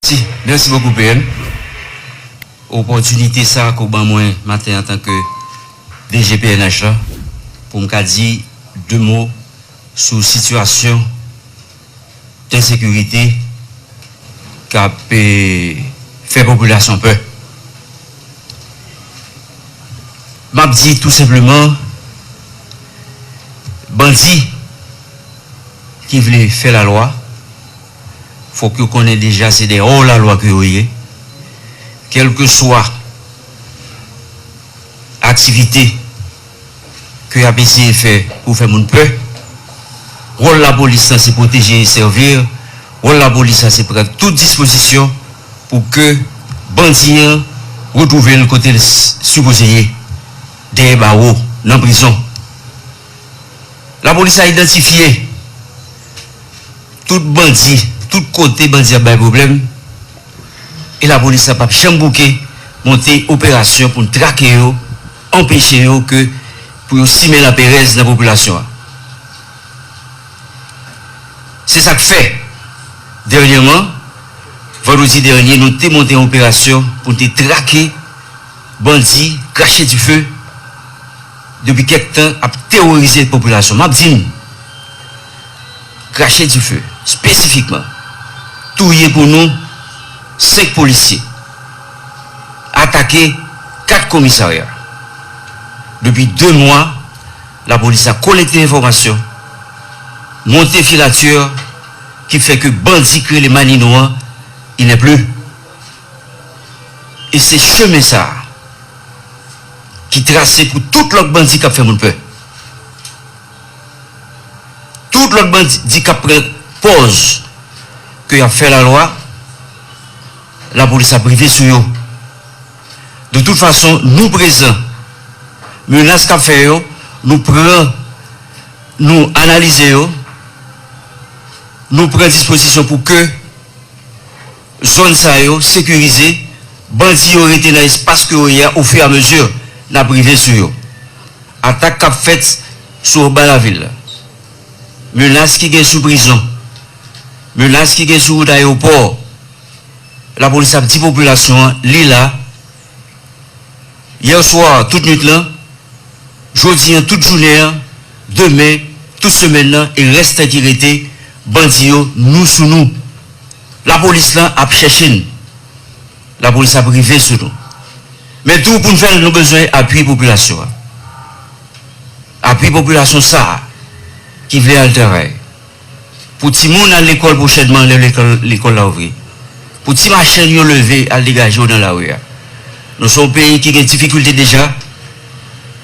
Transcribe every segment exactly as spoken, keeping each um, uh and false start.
Mèsi, mèsi bokou, P N. Opòtinite sa ke w ban mwen maten antanke D G P N H la, pou m ka di de mo sou sitiyasyon ensekirite k ap, eh, fè popilasyon pè. M ap di tou senpleman, bandi ki vle fè lalwa, fòk yo konnen deja se de hors la loi ke yo ye. Kèlkeswa aktivite ke y ap eseye fè pou fè moun pè, wòl lapolis lan se pwoteje e sèvi. Wòl lapolis la se pran tout dispozisyon pou ke bandi an retwouve l kote l s-, sipoze ye, dèyè bawo, nan prizon. Lapolis la idantifye tout bandi, tout kote bandi ap bay pwoblèm, e lapolis la p ap janm bouke monte operasyon pou n trake yo, anpeche yo ke, pou yo simen laperèz nan popilasyon an. Se sa k fè, dènyèman, vandredi dènye, nou te monte yon operasyon pou n te trake bandi krache dife depi kèk tan ap teworize popilasyon. M ap di n, krache dife, espesifikman, touye pou nou senk polisye, atake kat komisarya. Depi de mwa, lapolis la kolekte enfòmasyon, monte filatè ki fè ke bandi k rele Manino an, il n'est plus. E se chemen sa a ki trase pou tout lòt bandi k ap fè moun pè. Tout lòt bandi k ap pran pòz ke y ap fè lalwa, lapolis ap rive sou yo. De tout fason, nou prezan. Menas k ap fè yo, nou pran, nou analize yo, nou pran dispozisyon pou ke zòn sa yo sekirize, bandi yo rete nan espas ke yo ye a, ofiramezi n ap rive sou yo. Atak k ap fèt sou anba lavil la, menas ki gen sou prizon, menas ki gen sou wout ayewopò, lapolis ap di popilasyon an li la, yè swa, tout nwit lan, jodi an, tout jounen an, demen, tout semèn nan, e rès tan ki rete, bandi yo, nou sou nou. Lapolis lan ap chèche n. Lapolis ap rive sou nou. Men tou, pou n fè l, nou bezwen apui popilasyon an. Apui popilasyon sa a ki vle al travay. Pou timoun al lekòl pwochènman, lè lekòl, lekòl la ouvri. Pou ti machann yo leve al degaje yo nan lari a. Nou se yon peyi ki gen difikilte deja.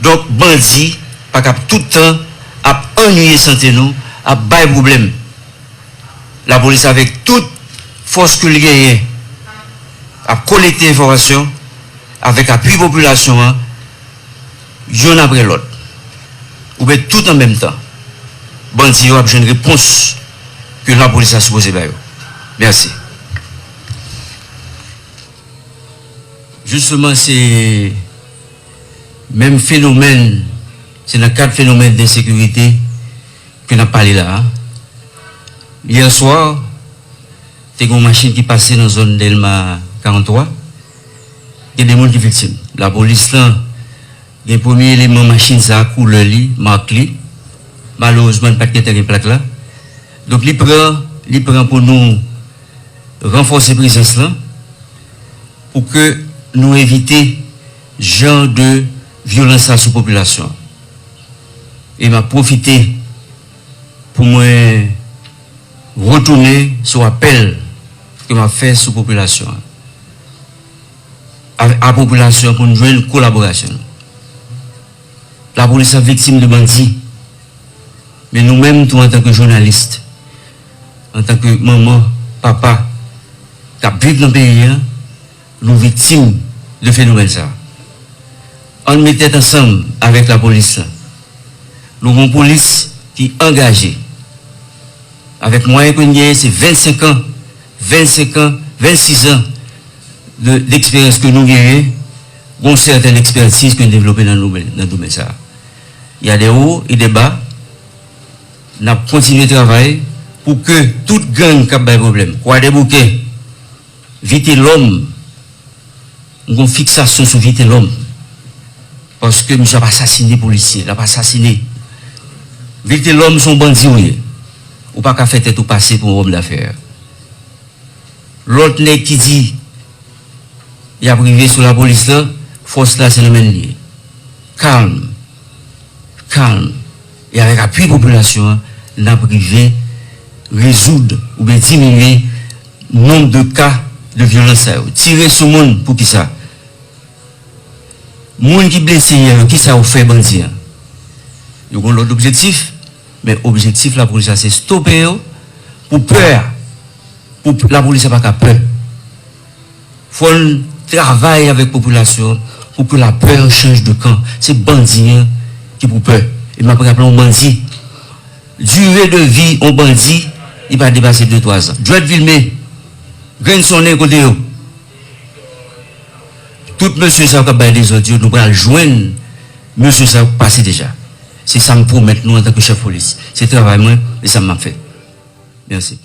Donk, bandi pa kab tout tan ap annuiye sante nou, ap bay pwoblèm. Lapolis avèk tout fòs ke l genyen ap kolekte enfòmasyon avèk apui popilasyon an, youn apre lòt, oubyen tout an menm tan, bandi yo ap jwenn repons ke lapolis la sipoze ba yo. Mèsi. Jisteman, se menm fenomèn, se nan kad fenomèn densekirite ke n ap pale la a. Yè swa, te gen yon machin ki pase nan zòn Dèlma karant twa. Gen de moun ki viktim. Lapolis lan, gen premye eleman machin sa a, koulè li, mak li. Malerezman, li pa t gentan gen plak la. Donk, li pran, li pran pou nou ranfòse prezans lan pou ke nou evite jan de vyolans la sou popilasyon an. E m ap pwofite pou mwen retounen sou apèl ke m ap fè sou popilasyon an, a, a popilasyon an pou n jwenn kolaborasyon nou. Lapolis ap viktim de bandi, men nou menm tou, antanke jounalis, antanke manman, papa, k ap viv nan peyi a, nou viktim de fenomèn sa a. Ann met tèt ansanm avèk lapolis la. Nou gen yon polis ki angaje. Avèk mwayen ke n genyen, se vennsenk an, vennsenk an, vennsis an de, deksperyans ke nou genyen, gen yon sètèn ekspètiz ke n devlope nan domèn, nan domèn sa a. Il y a des hauts et des bas. N ap kontinye travay pou ke tout gang k ap bay pwoblèm, Kwadèboukè, Vitelòm, m gon fiksasyon sou Vitelòm. Paske misye ap asasine polisye, l ap asasine. Vitelòm se yon bandi ou ye. Ou pa ka fè tèt ou pase pou yon òm dafè. Lòt nèg ki di y ap rive sou lapolis la, fòs la se nan men l li ye. Kalm. Kalm. E avèk apui popilasyon an, n ap rive rezoud oubyen diminye nonb de ka de vyolans sa yo. Tire sou moun, poukisa? Moun ki blese yè yo, kisa yo fè bandi an? Yo gon lòt objektif, men objektif lapolis la se stope yo pou pè a, pou lapolis la pa ka pè. Fò n travay avèk popilasyon pou ke lapè chanj de kan. Se bandi an ki pou pè. E m ap raple yon bandi. Dire de vi yon bandi, li pa depase de twa zan. Djwèt Vilme, grenn sonnen kote yo? Tout mesye sa yo k ap bay dezòd yo, nou pral jwenn mesye sa yo k pase deja. Se sa m pwomèt nou antanke chèf polis. Se travay mwen, e sa m ap fè. Mèsi.